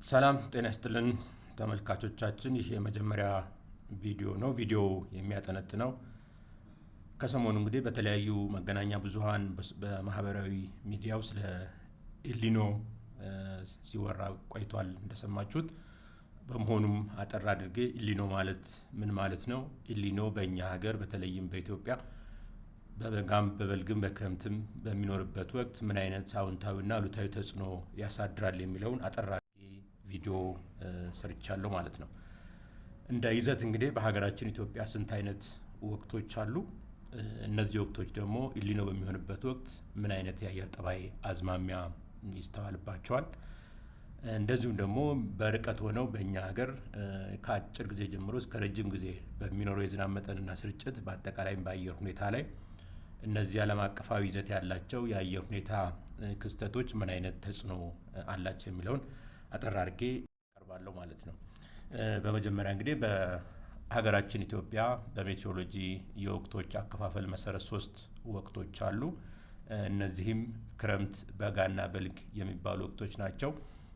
ሰላም ጤና ይስጥልን ተመልካቾቻችን፣ ይህ የመጀመሪያ ቪዲዮ ነው። ቪዲዮው የሚያጠነጥነው ከሰሞኑ እንግዲህ በተለያዩ መገናኛ ብዙኃን በማህበራዊ ሚዲያው ስለ ኤልኒኖ ሲወራ ቆይቷል እንደሰማችሁት። በመሆኑም አጠር አድርጌ ኤልኒኖ ማለት ምን ማለት ነው፣ ኤልኒኖ በእኛ ሀገር በተለይም በኢትዮጵያ በበጋም በበልግም በክረምትም በሚኖርበት ወቅት ምን አይነት አዎንታዊና አሉታዊ ተጽዕኖ ያሳድራል የሚለውን አጠር አድርጌ ቪዲዮ ሰርቻለሁ ማለት ነው። እንደ ይዘት እንግዲህ በሀገራችን ኢትዮጵያ ስንት አይነት ወቅቶች አሉ? እነዚህ ወቅቶች ደግሞ ኤልኒኖ በሚሆንበት ወቅት ምን አይነት የአየር ጠባይ አዝማሚያ ይስተዋልባቸዋል? እንደዚሁም ደግሞ በርቀት ሆነው በእኛ ሀገር ከአጭር ጊዜ ጀምሮ እስከ ረጅም ጊዜ በሚኖረው የዝናብ መጠንና ስርጭት በአጠቃላይም በአየር ሁኔታ ላይ እነዚህ ዓለም አቀፋዊ ይዘት ያላቸው የአየር ሁኔታ ክስተቶች ምን አይነት ተጽዕኖ አላቸው የሚለውን አጠር አድርጌ አቀርባለሁ ማለት ነው። በመጀመሪያ እንግዲህ በሀገራችን ኢትዮጵያ በሜትሮሎጂ የወቅቶች አከፋፈል መሰረት ሶስት ወቅቶች አሉ። እነዚህም ክረምት፣ በጋና በልግ የሚባሉ ወቅቶች ናቸው።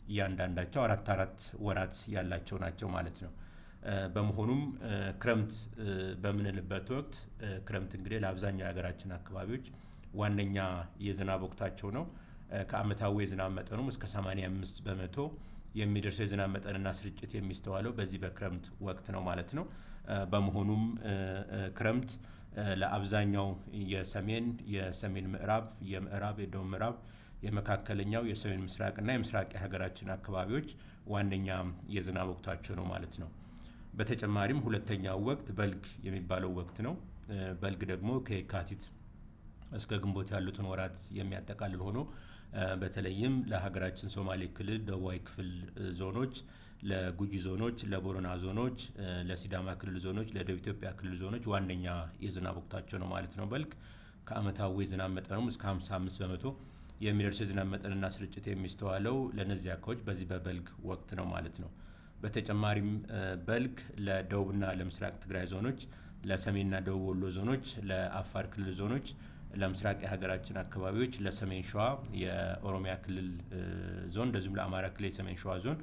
እያንዳንዳቸው አራት አራት ወራት ያላቸው ናቸው ማለት ነው። በመሆኑም ክረምት በምንልበት ወቅት ክረምት እንግዲህ ለአብዛኛው የሀገራችን አካባቢዎች ዋነኛ የዝናብ ወቅታቸው ነው። ከአመታዊ የዝናብ መጠኑም እስከ 85% የሚደርሰው የዝናብ መጠንና ስርጭት የሚስተዋለው በዚህ በክረምት ወቅት ነው ማለት ነው። በመሆኑም ክረምት ለአብዛኛው የሰሜን፣ የሰሜን ምዕራብ፣ የምዕራብ፣ የደቡብ ምዕራብ፣ የመካከለኛው፣ የሰሜን ምስራቅ እና የምስራቅ የሀገራችን አካባቢዎች ዋነኛ የዝናብ ወቅታቸው ነው ማለት ነው። በተጨማሪም ሁለተኛው ወቅት በልግ የሚባለው ወቅት ነው። በልግ ደግሞ ከየካቲት እስከ ግንቦት ያሉትን ወራት የሚያጠቃልል ሆኖ በተለይም ለሀገራችን ሶማሌ ክልል ደቡባዊ ክፍል ዞኖች፣ ለጉጂ ዞኖች፣ ለቦረና ዞኖች፣ ለሲዳማ ክልል ዞኖች፣ ለደቡብ ኢትዮጵያ ክልል ዞኖች ዋነኛ የዝናብ ወቅታቸው ነው ማለት ነው። በልግ ከአመታዊ የዝናብ መጠኑም እስከ 55% የሚደርስ የዝናብ መጠንና ስርጭት የሚስተዋለው ለእነዚህ አካባቢዎች በዚህ በበልግ ወቅት ነው ማለት ነው። በተጨማሪም በልግ ለደቡብና ለምስራቅ ትግራይ ዞኖች፣ ለሰሜንና ደቡብ ወሎ ዞኖች፣ ለአፋር ክልል ዞኖች፣ ለምስራቅ የሀገራችን አካባቢዎች፣ ለሰሜን ሸዋ የኦሮሚያ ክልል ዞን እንደዚሁም ለአማራ ክልል የሰሜን ሸዋ ዞን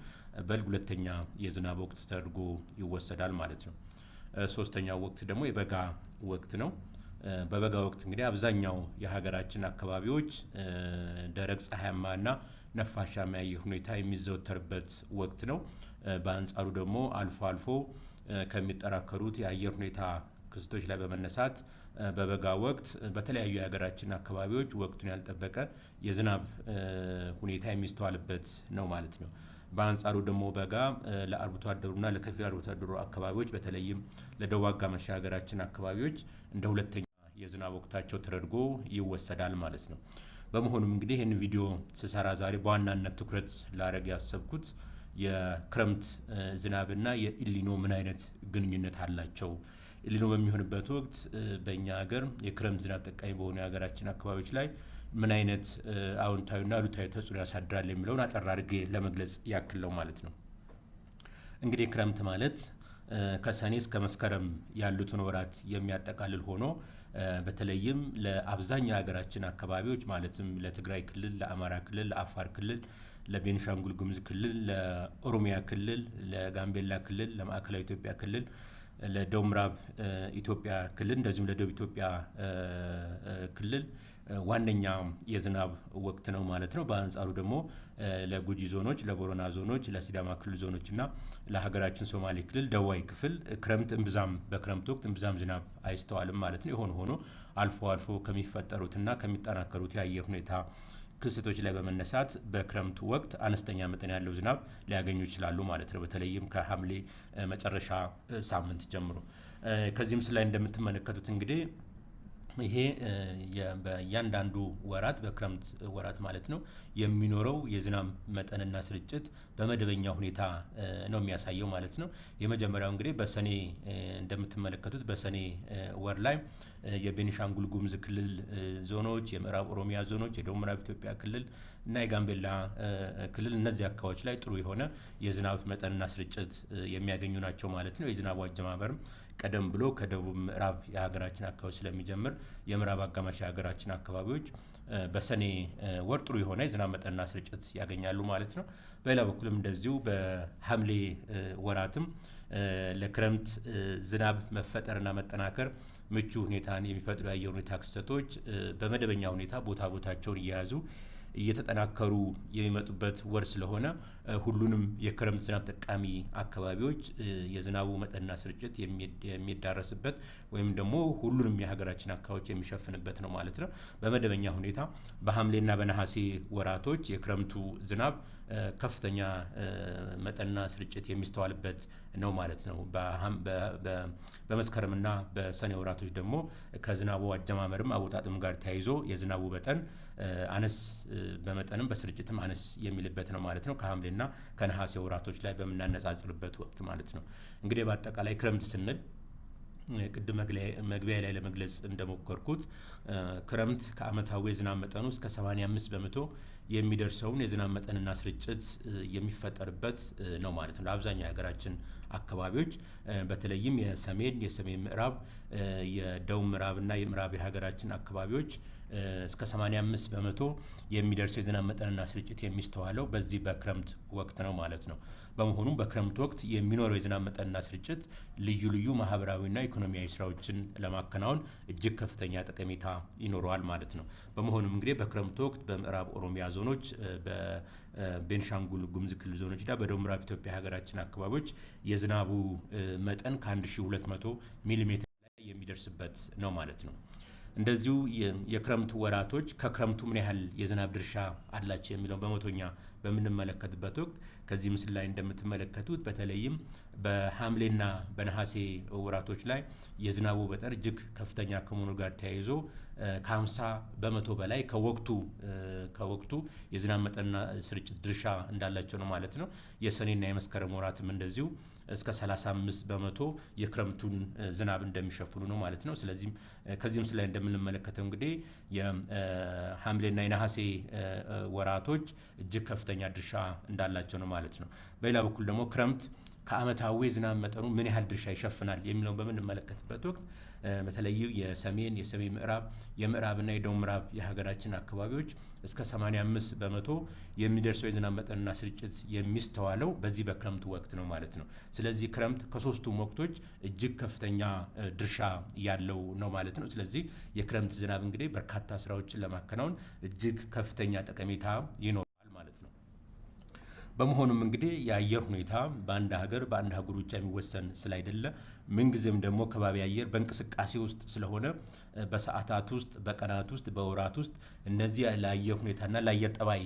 በልግ ሁለተኛ የዝናብ ወቅት ተደርጎ ይወሰዳል ማለት ነው። ሶስተኛው ወቅት ደግሞ የበጋ ወቅት ነው። በበጋ ወቅት እንግዲህ አብዛኛው የሀገራችን አካባቢዎች ደረቅ ፀሐያማና ነፋሻማ የአየር ሁኔታ የሚዘወተርበት ወቅት ነው። በአንጻሩ ደግሞ አልፎ አልፎ ከሚጠራከሩት የአየር ሁኔታ ክስተቶች ላይ በመነሳት በበጋ ወቅት በተለያዩ የሀገራችን አካባቢዎች ወቅቱን ያልጠበቀ የዝናብ ሁኔታ የሚስተዋልበት ነው ማለት ነው። በአንጻሩ ደግሞ በጋ ለአርብቶ አደሩና ለከፊል አርብቶ አደሩ አካባቢዎች በተለይም ለደቡብ አጋማሽ የሀገራችን አካባቢዎች እንደ ሁለተኛ የዝናብ ወቅታቸው ተደርጎ ይወሰዳል ማለት ነው። በመሆኑም እንግዲህ ይህን ቪዲዮ ስሰራ ዛሬ በዋናነት ትኩረት ላደርግ ያሰብኩት የክረምት ዝናብና የኤልኒኖ ምን አይነት ግንኙነት አላቸው፣ ኤልኒኖ በሚሆንበት ወቅት በእኛ ሀገር የክረምት ዝናብ ጠቃሚ በሆኑ የሀገራችን አካባቢዎች ላይ ምን አይነት አዎንታዊና አሉታዊ ተጽዕኖ ያሳድራል የሚለውን አጠር አድርጌ ለመግለጽ ያክል ነው ማለት ነው። እንግዲህ ክረምት ማለት ከሰኔ እስከ መስከረም ያሉትን ወራት የሚያጠቃልል ሆኖ በተለይም ለአብዛኛው የሀገራችን አካባቢዎች ማለትም ለትግራይ ክልል፣ ለአማራ ክልል፣ ለአፋር ክልል፣ ለቤንሻንጉል ጉሙዝ ክልል፣ ለኦሮሚያ ክልል፣ ለጋምቤላ ክልል፣ ለማዕከላዊ ኢትዮጵያ ክልል፣ ለደቡብ ምዕራብ ኢትዮጵያ ክልል እንደዚሁም ለደቡብ ኢትዮጵያ ክልል ዋነኛ የዝናብ ወቅት ነው ማለት ነው። በአንጻሩ ደግሞ ለጉጂ ዞኖች፣ ለቦረና ዞኖች፣ ለሲዳማ ክልል ዞኖች እና ለሀገራችን ሶማሌ ክልል ደቡባዊ ክፍል ክረምት እምብዛም በክረምት ወቅት እምብዛም ዝናብ አይስተዋልም ማለት ነው። የሆነ ሆኖ አልፎ አልፎ ከሚፈጠሩትና ከሚጠናከሩት የአየር ሁኔታ ክስተቶች ላይ በመነሳት በክረምቱ ወቅት አነስተኛ መጠን ያለው ዝናብ ሊያገኙ ይችላሉ ማለት ነው። በተለይም ከሐምሌ መጨረሻ ሳምንት ጀምሮ ከዚህ ምስል ላይ እንደምትመለከቱት እንግዲህ ይሄ በእያንዳንዱ ወራት በክረምት ወራት ማለት ነው የሚኖረው የዝናብ መጠንና ስርጭት በመደበኛ ሁኔታ ነው የሚያሳየው ማለት ነው። የመጀመሪያው እንግዲህ በሰኔ እንደምትመለከቱት በሰኔ ወር ላይ የቤኒሻንጉል ጉሙዝ ክልል ዞኖች፣ የምዕራብ ኦሮሚያ ዞኖች፣ የደቡብ ምዕራብ ኢትዮጵያ ክልል እና የጋምቤላ ክልል እነዚህ አካባቢዎች ላይ ጥሩ የሆነ የዝናብ መጠንና ስርጭት የሚያገኙ ናቸው ማለት ነው። የዝናቡ አጀማመርም ቀደም ብሎ ከደቡብ ምዕራብ የሀገራችን አካባቢ ስለሚጀምር የምዕራብ አጋማሽ የሀገራችን አካባቢዎች በሰኔ ወር ጥሩ የሆነ የዝናብ መጠንና ስርጭት ያገኛሉ ማለት ነው። በሌላ በኩልም እንደዚሁ በሐምሌ ወራትም ለክረምት ዝናብ መፈጠርና መጠናከር ምቹ ሁኔታን የሚፈጥሩ የአየር ሁኔታ ክስተቶች በመደበኛ ሁኔታ ቦታ ቦታቸውን እየያዙ እየተጠናከሩ የሚመጡበት ወር ስለሆነ ሁሉንም የክረምት ዝናብ ጠቃሚ አካባቢዎች የዝናቡ መጠንና ስርጭት የሚዳረስበት ወይም ደግሞ ሁሉንም የሀገራችን አካባቢዎች የሚሸፍንበት ነው ማለት ነው። በመደበኛ ሁኔታ በሐምሌና በነሐሴ ወራቶች የክረምቱ ዝናብ ከፍተኛ መጠንና ስርጭት የሚስተዋልበት ነው ማለት ነው። በመስከረምና በሰኔ ወራቶች ደግሞ ከዝናቡ አጀማመርም አወጣጥም ጋር ተያይዞ የዝናቡ መጠን አነስ በመጠንም በስርጭትም አነስ የሚልበት ነው ማለት ነው። ከሐምሌና ከነሐሴ ወራቶች ላይ በምናነጻጽርበት ወቅት ማለት ነው። እንግዲህ በአጠቃላይ ክረምት ስንል ቅድም መግቢያ ላይ ለመግለጽ እንደሞከርኩት ክረምት ከዓመታዊ የዝናብ መጠኑ እስከ 85% የሚደርሰውን የዝናብ መጠንና ስርጭት የሚፈጠርበት ነው ማለት ነው። ለአብዛኛው የሀገራችን አካባቢዎች በተለይም የሰሜን፣ የሰሜን ምዕራብ፣ የደቡብ ምዕራብ እና የምዕራብ የሀገራችን አካባቢዎች እስከ 85% የሚደርሰው የዝናብ መጠንና ስርጭት የሚስተዋለው በዚህ በክረምት ወቅት ነው ማለት ነው። በመሆኑም በክረምት ወቅት የሚኖረው የዝናብ መጠንና ስርጭት ልዩ ልዩ ማህበራዊና ኢኮኖሚያዊ ስራዎችን ለማከናወን እጅግ ከፍተኛ ጠቀሜታ ይኖረዋል ማለት ነው። በመሆኑም እንግዲህ በክረምት ወቅት በምዕራብ ኦሮሚያ ዞኖች፣ በቤንሻንጉል ጉሙዝ ክልል ዞኖች እና በደቡብ ምዕራብ ኢትዮጵያ ሀገራችን አካባቢዎች የዝናቡ መጠን ከ1200 ሚሊ ሜትር ላይ የሚደርስበት ነው ማለት ነው። እንደዚሁ የክረምቱ ወራቶች ከክረምቱ ምን ያህል የዝናብ ድርሻ አላቸው የሚለውን በመቶኛ በምንመለከትበት ወቅት ከዚህ ምስል ላይ እንደምትመለከቱት በተለይም በሐምሌና በነሐሴ ወራቶች ላይ የዝናቡ መጠን እጅግ ከፍተኛ ከመሆኑ ጋር ተያይዞ ከ50% በላይ ከወቅቱ የዝናብ መጠንና ስርጭት ድርሻ እንዳላቸው ነው ማለት ነው። የሰኔና የመስከረም ወራትም እንደዚሁ እስከ 35% የክረምቱን ዝናብ እንደሚሸፍኑ ነው ማለት ነው። ስለዚህም ከዚህ ምስል ላይ እንደምንመለከተው እንግዲህ የሐምሌና የነሐሴ ወራቶች እጅግ ከፍተኛ ድርሻ እንዳላቸው ነው ማለት ነው። በሌላ በኩል ደግሞ ክረምት ከዓመታዊ የዝናብ መጠኑ ምን ያህል ድርሻ ይሸፍናል የሚለውን በምንመለከትበት ወቅት በተለይ የሰሜን፣ የሰሜን ምዕራብ፣ የምዕራብና የደቡብ ምዕራብ የሀገራችን አካባቢዎች እስከ 85% የሚደርሰው የዝናብ መጠንና ስርጭት የሚስተዋለው በዚህ በክረምቱ ወቅት ነው ማለት ነው። ስለዚህ ክረምት ከሶስቱም ወቅቶች እጅግ ከፍተኛ ድርሻ ያለው ነው ማለት ነው። ስለዚህ የክረምት ዝናብ እንግዲህ በርካታ ስራዎችን ለማከናወን እጅግ ከፍተኛ ጠቀሜታ ይኖረዋል ማለት ነው። በመሆኑም እንግዲህ የአየር ሁኔታ በአንድ ሀገር በአንድ አህጉር ብቻ የሚወሰን ስላይደለ ምንጊዜም ደግሞ ከባቢ አየር በእንቅስቃሴ ውስጥ ስለሆነ በሰዓታት ውስጥ፣ በቀናት ውስጥ፣ በወራት ውስጥ እነዚህ ለአየር ሁኔታና ለአየር ጠባይ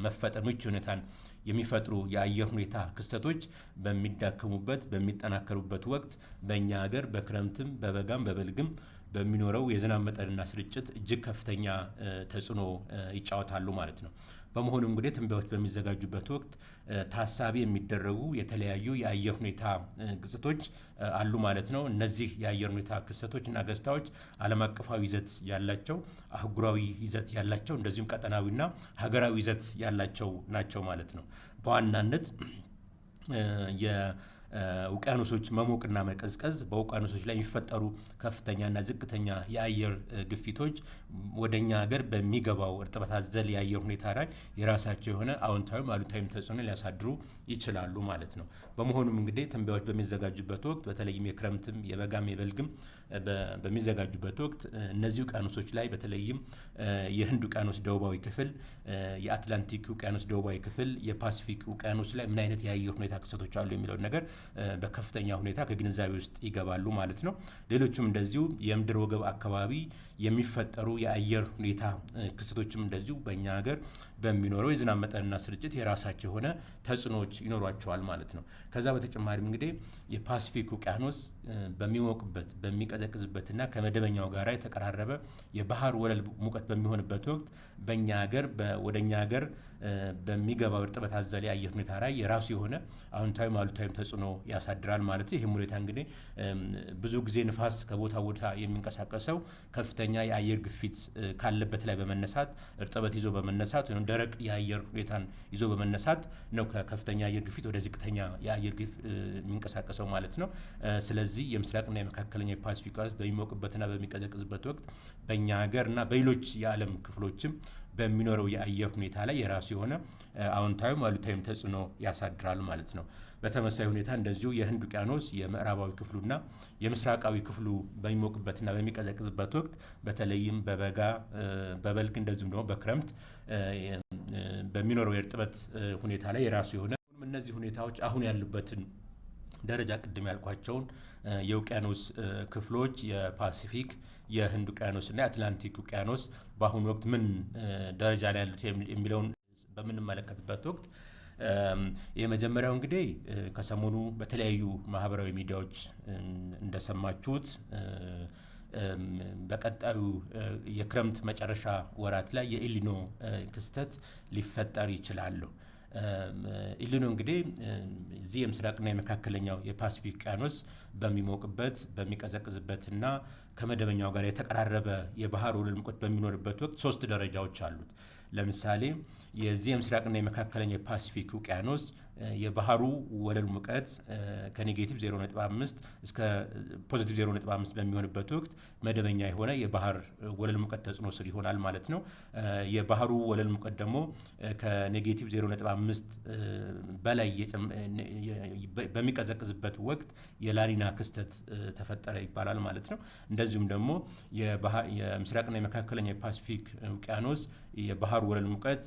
መፈጠር ምቹ ሁኔታን የሚፈጥሩ የአየር ሁኔታ ክስተቶች በሚዳከሙበት በሚጠናከሩበት ወቅት በእኛ ሀገር በክረምትም በበጋም በበልግም በሚኖረው የዝናብ መጠንና ስርጭት እጅግ ከፍተኛ ተጽዕኖ ይጫወታሉ ማለት ነው። በመሆኑ እንግዲህ ትንበያዎች በሚዘጋጁበት ወቅት ታሳቢ የሚደረጉ የተለያዩ የአየር ሁኔታ ግጽቶች አሉ ማለት ነው። እነዚህ የአየር ሁኔታ ክስተቶች እና ገጽታዎች ዓለም አቀፋዊ ይዘት ያላቸው፣ አህጉራዊ ይዘት ያላቸው፣ እንደዚሁም ቀጠናዊና ሀገራዊ ይዘት ያላቸው ናቸው ማለት ነው። በዋናነት የውቅያኖሶች መሞቅና መቀዝቀዝ፣ በውቅያኖሶች ላይ የሚፈጠሩ ከፍተኛና ዝቅተኛ የአየር ግፊቶች ወደኛ ሀገር በሚገባው እርጥበት አዘል የአየር ሁኔታ ላይ የራሳቸው የሆነ አዎንታዊም አሉታዊም ተጽዕኖ ሊያሳድሩ ይችላሉ ማለት ነው። በመሆኑም እንግዲህ ትንበያዎች በሚዘጋጁበት ወቅት በተለይም የክረምትም የበጋም የበልግም በሚዘጋጁበት ወቅት እነዚህ ውቅያኖሶች ላይ በተለይም የህንድ ውቅያኖስ ደቡባዊ ክፍል፣ የአትላንቲክ ውቅያኖስ ደቡባዊ ክፍል፣ የፓሲፊክ ውቅያኖስ ላይ ምን አይነት የአየር ሁኔታ ክስተቶች አሉ የሚለውን ነገር በከፍተኛ ሁኔታ ከግንዛቤ ውስጥ ይገባሉ ማለት ነው። ሌሎችም እንደዚሁ የምድር ወገብ አካባቢ የሚፈጠሩ የአየር ሁኔታ ክስተቶችም እንደዚሁ በእኛ ሀገር በሚኖረው የዝናብ መጠንና ስርጭት የራሳቸው የሆነ ተጽዕኖዎች ይኖሯቸዋል ማለት ነው። ከዛ በተጨማሪም እንግዲህ የፓሲፊክ ውቅያኖስ በሚሞቅበት በሚቀዘቅዝበትና ከመደበኛው ጋር የተቀራረበ የባህር ወለል ሙቀት በሚሆንበት ወቅት በእኛ ሀገር ወደኛ ሀገር በሚገባው እርጥበት አዘል የአየር ሁኔታ ላይ የራሱ የሆነ አዎንታዊም አሉታዊም ተጽዕኖ ያሳድራል ማለት ነው። ይህም ሁኔታ እንግዲህ ብዙ ጊዜ ንፋስ ከቦታ ቦታ የሚንቀሳቀሰው ከፍተኛ የአየር ግፊት ካለበት ላይ በመነሳት፣ እርጥበት ይዞ በመነሳት ወይም ደረቅ የአየር ሁኔታን ይዞ በመነሳት ነው ከከፍተኛ አየር ግፊት ወደ ዝቅተኛ የአየር ግፊት የሚንቀሳቀሰው ማለት ነው። ስለዚህ የምስራቅና የመካከለኛ የፓሲፊክ ውቅያኖስ በሚሞቅበትና በሚቀዘቅዝበት ወቅት በእኛ ሀገር እና በሌሎች የዓለም ክፍሎችም በሚኖረው የአየር ሁኔታ ላይ የራሱ የሆነ አዎንታዊም አሉታዊም ተጽዕኖ ያሳድራል ማለት ነው። በተመሳሳይ ሁኔታ እንደዚሁ የህንድ ውቅያኖስ የምዕራባዊ ክፍሉና የምስራቃዊ ክፍሉ በሚሞቅበትና በሚቀዘቅዝበት ወቅት በተለይም በበጋ፣ በበልግ እንደዚሁም ደግሞ በክረምት በሚኖረው የእርጥበት ሁኔታ ላይ የራሱ የሆነ እነዚህ ሁኔታዎች አሁን ያሉበትን ደረጃ ቅድም ያልኳቸውን የውቅያኖስ ክፍሎች የፓሲፊክ፣ የህንድ ውቅያኖስ እና የአትላንቲክ ውቅያኖስ በአሁኑ ወቅት ምን ደረጃ ላይ ያሉት የሚለውን በምንመለከትበት ወቅት የመጀመሪያው እንግዲህ ከሰሞኑ በተለያዩ ማህበራዊ ሚዲያዎች እንደሰማችሁት በቀጣዩ የክረምት መጨረሻ ወራት ላይ የኤልኒኖ ክስተት ሊፈጠር ይችላሉ። ኤልኒኖ እንግዲህ እዚህ የምስራቅና የመካከለኛው የፓሲፊክ ውቅያኖስ በሚሞቅበት፣ በሚቀዘቅዝበትና ከመደበኛው ጋር የተቀራረበ የባህር ወለል ሙቀት በሚኖርበት ወቅት ሶስት ደረጃዎች አሉት። ለምሳሌ የዚህ የምስራቅና የመካከለኛው የፓሲፊክ ውቅያኖስ የባህሩ ወለል ሙቀት ከ negative 0.5 እስከ positive 0.5 በሚሆንበት ወቅት መደበኛ የሆነ የባህር ወለል ሙቀት ተጽዕኖ ስር ይሆናል ማለት ነው። የባህሩ ወለል ሙቀት ደግሞ ከ negative 0.5 በላይ በሚቀዘቅዝበት ወቅት የላኒና ክስተት ተፈጠረ ይባላል ማለት ነው። እንደዚሁም ደግሞ የምስራቅና የመካከለኛ የፓሲፊክ ውቅያኖስ የባህር ወለል ሙቀት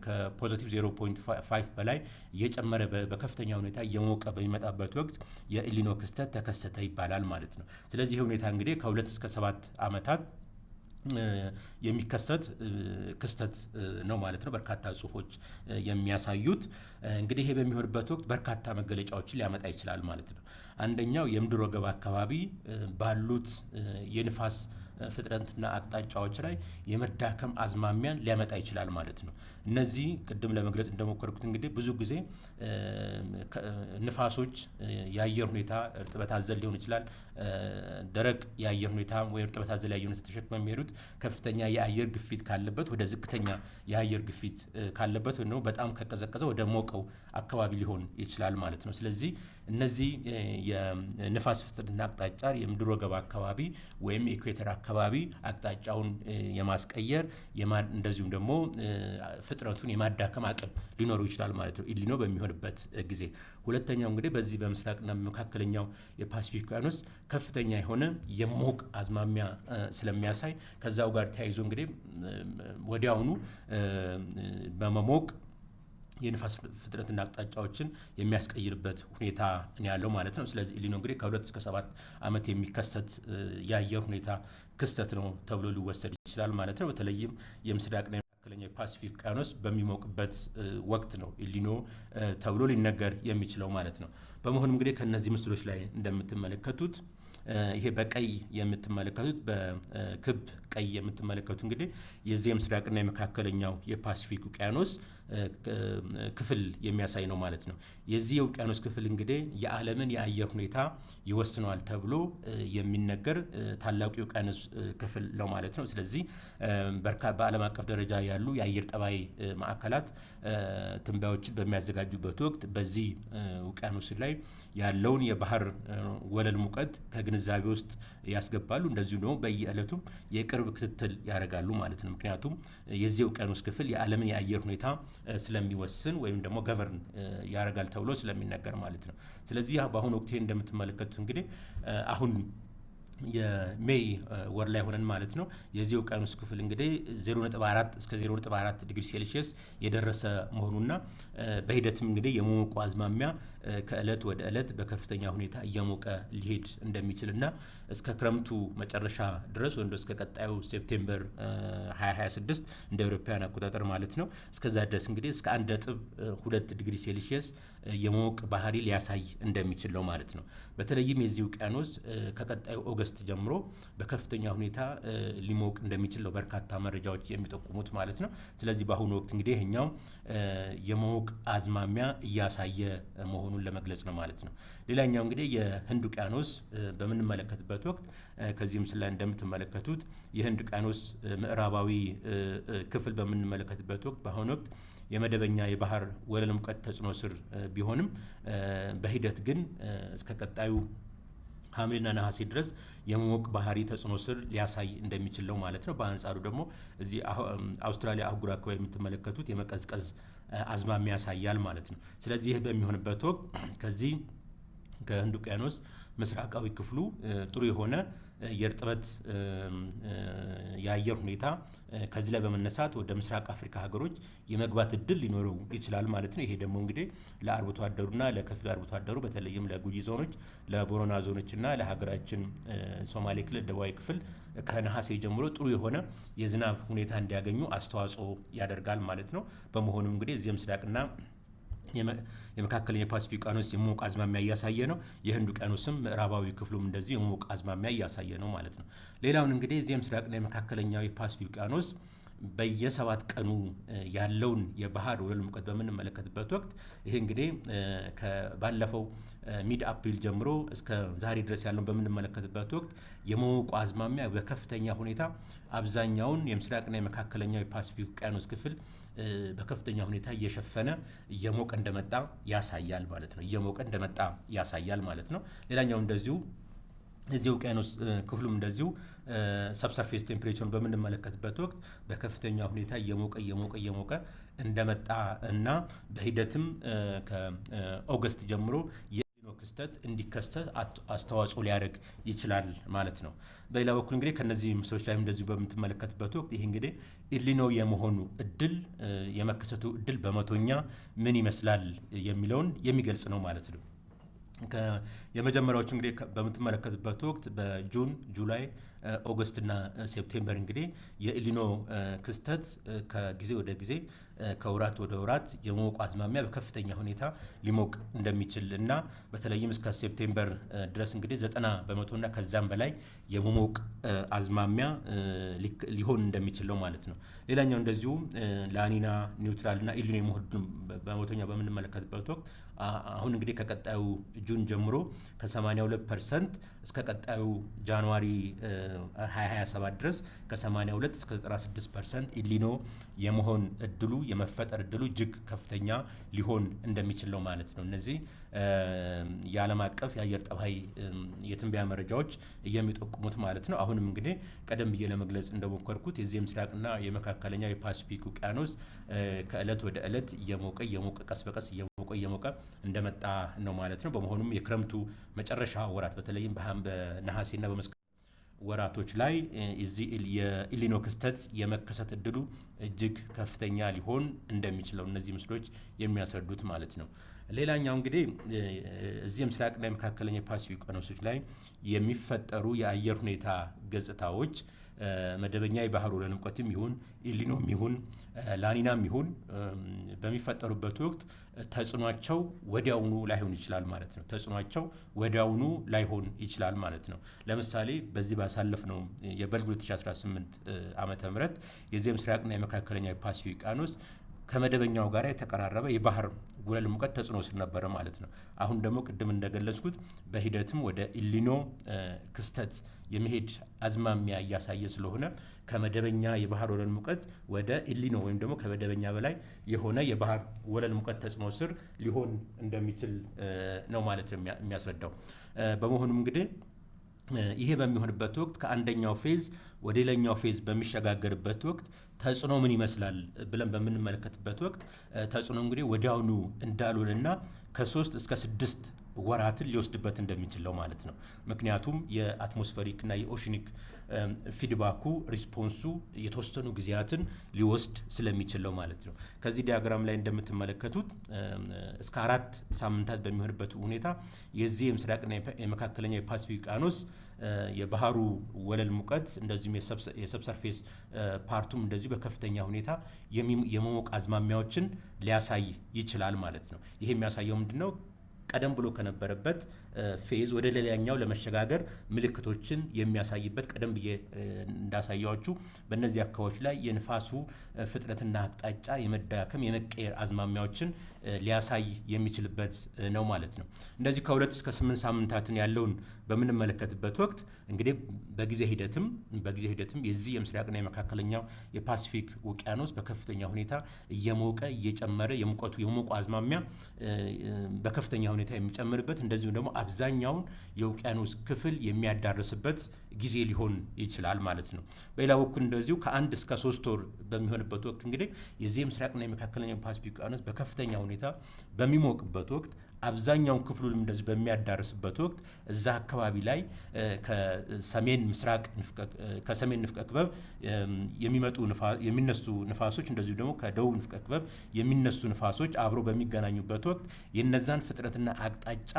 ከ positive 0.5 በላይ እየጨመረ በከፍተኛ ሁኔታ እየሞቀ በሚመጣበት ወቅት የኤልኒኖ ክስተት ተከሰተ ይባላል ማለት ነው። ስለዚህ ይህ ሁኔታ እንግዲህ ከ2 እስከ 7 ዓመታት የሚከሰት ክስተት ነው ማለት ነው። በርካታ ጽሁፎች የሚያሳዩት እንግዲህ ይሄ በሚሆንበት ወቅት በርካታ መገለጫዎችን ሊያመጣ ይችላል ማለት ነው። አንደኛው የምድር ወገብ አካባቢ ባሉት የንፋስ ፍጥነትና አቅጣጫዎች ላይ የመዳከም አዝማሚያን ሊያመጣ ይችላል ማለት ነው። እነዚህ ቅድም ለመግለጽ እንደሞከርኩት እንግዲህ ብዙ ጊዜ ንፋሶች የአየር ሁኔታ እርጥበት አዘል ሊሆን ይችላል፣ ደረቅ የአየር ሁኔታ ወይ እርጥበት አዘል የአየር ሁኔታ ተሸክመው የሚሄዱት ከፍተኛ የአየር ግፊት ካለበት ወደ ዝቅተኛ የአየር ግፊት ካለበት ወይ በጣም ከቀዘቀዘ ወደ ሞቀው አካባቢ ሊሆን ይችላል ማለት ነው። ስለዚህ እነዚህ የንፋስ ፍጥነትና አቅጣጫ የምድር ወገብ አካባቢ ወይም equator አካባቢ አቅጣጫውን የማስቀየር እንደዚሁም ደግሞ ፍጥነቱን የማዳከም አቅም ሊኖረው ይችላል ማለት ነው ኤልኒኖ በሚሆንበት ጊዜ። ሁለተኛው እንግዲህ በዚህ በምስራቅና መካከለኛው የፓሲፊክ ውቅያኖስ ከፍተኛ የሆነ የሞቅ አዝማሚያ ስለሚያሳይ ከዛው ጋር ተያይዞ እንግዲህ ወዲያውኑ በመሞቅ የንፋስ ፍጥነትና አቅጣጫዎችን የሚያስቀይርበት ሁኔታ ነው ያለው ማለት ነው። ስለዚህ ኤልኒኖ እንግዲህ ከ2 እስከ 7 ዓመት የሚከሰት የአየር ሁኔታ ክስተት ነው ተብሎ ሊወሰድ ይችላል ማለት ነው። በተለይም የምስራቅና የመካከለኛው የፓሲፊክ ውቅያኖስ በሚሞቅበት ወቅት ነው ኤልኒኖ ተብሎ ሊነገር የሚችለው ማለት ነው። በመሆኑም እንግዲህ ከእነዚህ ምስሎች ላይ እንደምትመለከቱት ይሄ በቀይ የምትመለከቱት፣ በክብ ቀይ የምትመለከቱት እንግዲህ የዚህ የምስራቅና የመካከለኛው የፓሲፊክ ውቅያኖስ ክፍል የሚያሳይ ነው ማለት ነው። የዚህ የውቅያኖስ ክፍል እንግዲህ የዓለምን የአየር ሁኔታ ይወስነዋል ተብሎ የሚነገር ታላቁ የውቅያኖስ ክፍል ነው ማለት ነው። ስለዚህ በዓለም አቀፍ ደረጃ ያሉ የአየር ጠባይ ማዕከላት ትንበያዎችን በሚያዘጋጁበት ወቅት በዚህ ውቅያኖስ ላይ ያለውን የባህር ወለል ሙቀት ከግንዛቤ ውስጥ ያስገባሉ። እንደዚሁም ደግሞ በየዕለቱም የቅርብ ክትትል ያደርጋሉ ማለት ነው። ምክንያቱም የዚህ ውቅያኖስ ክፍል የዓለምን የአየር ሁኔታ ስለሚወስን ወይም ደግሞ govern ያደርጋል ተብሎ ስለሚነገር ማለት ነው። ስለዚህ በአሁኑ ወቅት እንደምትመለከቱት እንግዲህ አሁን የ May ወር ላይ ሆነን ማለት ነው፣ የዚህ ውቅያኖስ ክፍል እንግዲህ 0.4 እስከ 0.4 ዲግሪ ሴልሺየስ የደረሰ መሆኑና በሂደትም እንግዲህ የመሞቁ አዝማሚያ ከእለት ወደ እለት በከፍተኛ ሁኔታ እየሞቀ ሊሄድ እንደሚችልና እስከ ክረምቱ መጨረሻ ድረስ ወይም እስከ ቀጣዩ September 2026 እንደ አውሮፓውያን አቆጣጠር ማለት ነው፣ እስከዛ ድረስ እንግዲህ እስከ 1.2 ዲግሪ ሴልሺየስ የመሞቅ ባህሪ ሊያሳይ እንደሚችል ነው ማለት ነው። በተለይም የዚህ ውቅያኖስ ከቀጣዩ August August ጀምሮ በከፍተኛ ሁኔታ ሊሞቅ እንደሚችል ነው በርካታ መረጃዎች የሚጠቁሙት ማለት ነው። ስለዚህ በአሁኑ ወቅት እንግዲህ ይሄኛው የመሞቅ አዝማሚያ እያሳየ መሆኑን ለመግለጽ ነው ማለት ነው። ሌላኛው እንግዲህ የህንድ ውቅያኖስ በምንመለከትበት ወቅት ከዚህ ምስል ላይ እንደምትመለከቱት የህንድ ውቅያኖስ ምዕራባዊ ክፍል በምንመለከትበት ወቅት በአሁኑ ወቅት የመደበኛ የባህር ወለል ሙቀት ተጽዕኖ ስር ቢሆንም በሂደት ግን እስከ ቀጣዩ ሐምሌና ነሐሴ ድረስ የመሞቅ ባህሪ ተጽዕኖ ስር ሊያሳይ እንደሚችል ነው ማለት ነው። በአንጻሩ ደግሞ እዚህ አውስትራሊያ አህጉር አካባቢ የምትመለከቱት የመቀዝቀዝ አዝማሚያ ያሳያል ማለት ነው። ስለዚህ ይህ በሚሆንበት ወቅት ከዚህ ከህንድ ውቅያኖስ ምስራቃዊ ክፍሉ ጥሩ የሆነ የእርጥበት የአየር ሁኔታ ከዚህ ላይ በመነሳት ወደ ምስራቅ አፍሪካ ሀገሮች የመግባት እድል ሊኖረው ይችላል ማለት ነው። ይሄ ደግሞ እንግዲህ ለአርብቶ አደሩና ለከፊል አርብቶ አደሩ በተለይም ለጉጂ ዞኖች፣ ለቦረና ዞኖችና ለሀገራችን ሶማሌ ክልል ደቡባዊ ክፍል ከነሐሴ ጀምሮ ጥሩ የሆነ የዝናብ ሁኔታ እንዲያገኙ አስተዋጽኦ ያደርጋል ማለት ነው። በመሆኑም እንግዲህ እዚህ ምስራቅና የመካከለኛ የፓሲፊክ ውቅያኖስ የመሞቅ አዝማሚያ እያሳየ ነው። የህንድ ውቅያኖስም ምዕራባዊ ክፍሉም እንደዚሁ የመሞቅ አዝማሚያ እያሳየ ነው ማለት ነው። ሌላውን እንግዲህ እዚህ ምስራቅና የመካከለኛው የፓሲፊክ ውቅያኖስ በየ7 ቀኑ ያለውን የባህር ወለል ሙቀት በምንመለከትበት ወቅት ይሄ እንግዲህ ባለፈው mid April ጀምሮ እስከ ዛሬ ድረስ ያለውን በምንመለከትበት ወቅት የመሞቁ አዝማሚያ በከፍተኛ ሁኔታ አብዛኛውን የምስራቅና የመካከለኛው የፓሲፊክ ውቅያኖስ ክፍል በከፍተኛ ሁኔታ እየሸፈነ እየሞቀ እንደመጣ ያሳያል ማለት ነው። እየሞቀ እንደመጣ ያሳያል ማለት ነው። ሌላኛው እንደዚሁ እዚህ ውቅያኖስ ክፍሉም እንደዚሁ subsurface temperature ን በምንመለከትበት ወቅት በከፍተኛ ሁኔታ እየሞቀ እየሞቀ እየሞቀ እንደመጣ እና በሂደትም ከ August ጀምሮ የኤልኒኖ ክስተት እንዲከሰት አስተዋጽኦ ሊያደርግ ይችላል ማለት ነው። በሌላ በኩል እንግዲህ ከነዚህ ምስሎች ላይ እንደዚሁ በምትመለከትበት ወቅት ይህ እንግዲህ ኤልኒኖ የመሆኑ እድል የመከሰቱ እድል በመቶኛ ምን ይመስላል የሚለውን የሚገልጽ ነው ማለት ነው። የመጀመሪያዎቹ እንግዲህ በምትመለከቱበት ወቅት በ June፣ July፣ August እና September እንግዲህ የኤልኒኖ ክስተት ከጊዜ ወደ ጊዜ ከወራት ወደ ወራት የመሞቅ አዝማሚያ በከፍተኛ ሁኔታ ሊሞቅ እንደሚችል እና በተለይም እስከ September ድረስ እንግዲህ 90% እና ከዛም በላይ የመሞቅ አዝማሚያ ሊሆን እንደሚችል ነው ማለት ነው። ሌላኛው እንደዚሁ ላኒና፣ neutral እና ኤልኒኖ የመሆን በመቶኛ በምንመለከትበት ወቅት አሁን እንግዲህ ከቀጣዩ June ጀምሮ ከ82% እስከ ቀጣዩ January 2027 ድረስ ከ82 እስከ 96% ኤልኒኖ የመሆን እድሉ የመፈጠር እድሉ እጅግ ከፍተኛ ሊሆን እንደሚችል ነው ማለት ነው። እነዚህ የዓለም አቀፍ የአየር ጠባይ የትንበያ መረጃዎች የሚጠቁሙት ማለት ነው። አሁንም እንግዲህ ቀደም ብዬ ለመግለጽ እንደሞከርኩት የዚህ ምስራቅና የመካከለኛው የፓሲፊክ ውቅያኖስ ከእለት ወደ እለት እየሞቀ እየሞቀ ቀስ በቀስ እየሞቀ እየሞቀ እንደመጣ ነው ማለት ነው። በመሆኑም የክረምቱ መጨረሻ ወራት በተለይም በነሐሴና በመስከረም ወራቶች ላይ እዚህ የኤልኒኖ ክስተት የመከሰት እድሉ እጅግ ከፍተኛ ሊሆን እንደሚችለው እነዚህ ምስሎች የሚያስረዱት ማለት ነው። ሌላኛው እንግዲህ እዚህ ምስራቅና የመካከለኛ የፓሲፊክ ውቅያኖሶች ላይ የሚፈጠሩ የአየር ሁኔታ ገጽታዎች መደበኛ የባህር ወለል ሙቀትም ይሁን ኤልኒኖም ይሁን ላኒናም ይሁን በሚፈጠሩበት ወቅት ተጽዕኗቸው ወዲያውኑ ላይሆን ይችላል ማለት ነው። ተጽዕኗቸው ወዲያውኑ ላይሆን ይችላል ማለት ነው። ለምሳሌ በዚህ ባሳለፍነው የበልግ 2018 ዓመተ ምህረት የዚህ ምስራቅና የመካከለኛ የፓሲፊክ ውቅያኖስ ከመደበኛው ጋር የተቀራረበ የባህር ወለል ሙቀት ተጽዕኖ ስር ነበረ ማለት ነው። አሁን ደግሞ ቅድም እንደገለጽኩት በሂደትም ወደ ኤልኒኖ ክስተት የመሄድ አዝማሚያ እያሳየ ስለሆነ ከመደበኛ የባህር ወለል ሙቀት ወደ ኤልኒኖ ወይም ደግሞ ከመደበኛ በላይ የሆነ የባህር ወለል ሙቀት ተጽዕኖ ስር ሊሆን እንደሚችል ነው ማለት ነው የሚያስረዳው። በመሆኑም እንግዲህ ይሄ በሚሆንበት ወቅት ከአንደኛው phase ወደ ሌላኛው phase በሚሸጋገርበት ወቅት ተጽዕኖ ምን ይመስላል ብለን በምንመለከትበት ወቅት ተጽዕኖ እንግዲህ ወዲያውኑ እንዳልሆነና ከ3 እስከ 6 ወራትን ሊወስድበት እንደሚችል ነው ማለት ነው። ምክንያቱም የ atmospheric እና የ oceanic feedback ኡ response ኡ የተወሰኑ ጊዜያትን ሊወስድ ስለሚችል ነው ማለት ነው። ከዚህ diagram ላይ እንደምትመለከቱት እስከ 4 ሳምንታት በሚሆንበት ሁኔታ የዚህ የምስራቅና የመካከለኛ የፓሲፊክ ውቅያኖስ የባህሩ ወለል ሙቀት እንደዚሁም የ subsurface part ኡም እንደዚሁ በከፍተኛ ሁኔታ የመሞቅ አዝማሚያዎችን ሊያሳይ ይችላል ማለት ነው። ይሄ የሚያሳየው ምንድነው? ቀደም ብሎ ከነበረበት phase ወደ ሌላኛው ለመሸጋገር ምልክቶችን የሚያሳይበት፣ ቀደም ብዬ እንዳሳያችሁ በእነዚህ አካባቢዎች ላይ የንፋሱ ፍጥነትና አቅጣጫ የመዳከም፣ የመቀየር አዝማሚያዎችን ሊያሳይ የሚችልበት ነው ማለት ነው። እንደዚህ ከ2 እስከ 8 ሳምንታትን ያለውን በምንመለከትበት ወቅት እንግዲህ በጊዜ ሂደትም የዚህ የምስራቅና የመካከለኛው የፓሲፊክ ውቅያኖስ በከፍተኛ ሁኔታ እየሞቀ፣ እየጨመረ፣ የሙቀቱ የሞቁ አዝማሚያ በከፍተኛ ሁኔታ የሚጨምርበት፣ እንደዚሁም ደግሞ አብዛኛውን የውቅያኖስ ክፍል የሚያዳርስበት ጊዜ ሊሆን ይችላል ማለት ነው። በሌላ በኩል እንደዚሁ ከ1 እስከ 3 ወር በሚሆንበት ወቅት እንግዲህ የዚህ የምስራቅና የመካከለኛው ፓሲፊክ ውቅያኖስ በከፍተኛ ሁኔታ በሚሞቅበት ወቅት፣ አብዛኛውን ክፍሉንም እንደዚህ በሚያዳርስበት ወቅት እዛ አካባቢ ላይ ከሰሜን ንፍቀ ክበብ የሚመጡ፣ የሚነሱ ንፋሶች፣ እንደዚሁ ደግሞ ከደቡብ ንፍቀ ክበብ የሚነሱ ንፋሶች አብሮ በሚገናኙበት ወቅት የነዛን ፍጥነትና አቅጣጫ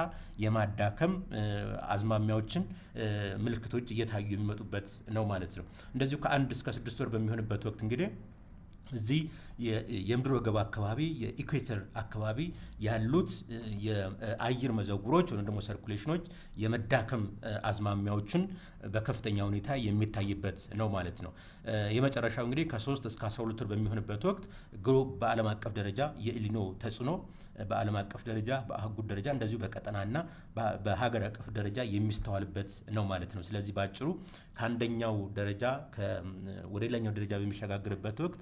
የማዳከም አዝማሚያዎችን፣ ምልክቶች እየታዩ የሚመጡበት ነው ማለት ነው። እንደዚሁ ከ1 እስከ 6 ወር በሚሆንበት ወቅት እንግዲህ እዚህ የምድር ወገብ አካባቢ፣ የ equator አካባቢ ያሉት የአየር መዘውሮች ወይም ደግሞ circulation ኖች የመዳከም አዝማሚያዎችን በከፍተኛ ሁኔታ የሚታይበት ነው ማለት ነው። የመጨረሻው እንግዲህ ከ3 እስከ 12 ወር በሚሆንበት ወቅት በዓለም አቀፍ ደረጃ የኤልኒኖ ተጽዕኖ በዓለም አቀፍ ደረጃ፣ በአህጉር ደረጃ፣ እንደዚሁ በቀጠናና በሀገር አቀፍ ደረጃ የሚስተዋልበት ነው ማለት ነው። ስለዚህ በአጭሩ ከአንደኛው ደረጃ ወደ ሌላኛው ደረጃ በሚሸጋገርበት ወቅት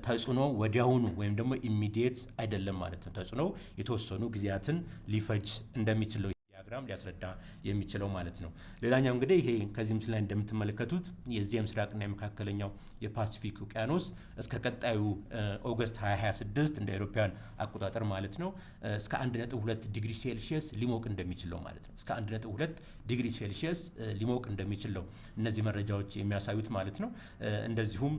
ተጽዕኖ ወዲያውኑ ወይም ደግሞ immediate አይደለም ማለት ነው። ተጽዕኖ የተወሰኑ ጊዜያትን ሊፈጅ እንደሚችል ነው diagram ሊያስረዳ የሚችለው ማለት ነው። ሌላኛው እንግዲህ ይሄ ከዚህ ምስል ላይ እንደምትመለከቱት የዚህ የምስራቅና የመካከለኛው የፓሲፊክ ውቅያኖስ እስከ ቀጣዩ August 2026 እንደ አውሮፓውያን አቆጣጠር ማለት ነው እስከ 1.2 ዲግሪ ሴልሺየስ ሊሞቅ እንደሚችል ነው ማለት ነው። እስከ 1.2 ዲግሪ ሴልሺየስ ሊሞቅ እንደሚችል ነው እነዚህ መረጃዎች የሚያሳዩት ማለት ነው። እንደዚሁም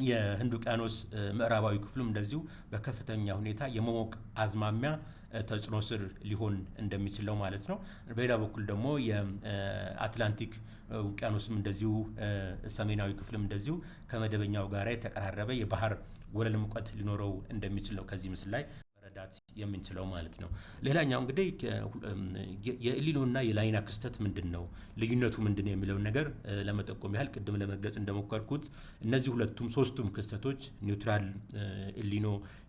የህንድ ውቅያኖስ ምዕራባዊ ክፍሉም እንደዚሁ በከፍተኛ ሁኔታ የመሞቅ አዝማሚያ ተጽዕኖ ስር ሊሆን እንደሚችል ነው ማለት ነው። በሌላ በኩል ደግሞ የአትላንቲክ ውቅያኖስም እንደዚሁ ሰሜናዊ ክፍልም እንደዚሁ ከመደበኛው ጋር የተቀራረበ የባህር ወለል ሙቀት ሊኖረው እንደሚችል ነው ከዚህ ምስል ላይ መረዳት የምንችለው ማለት ነው። ሌላኛው እንግዲህ የኤልኒኖና የላኒና ክስተት ምንድን ነው፣ ልዩነቱ ምንድን ነው የሚለውን ነገር ለመጠቆም ያህል፣ ቅድም ለመግለጽ እንደሞከርኩት እነዚህ ሁለቱም ሶስቱም ክስተቶች neutral፣ ኤልኒኖ፣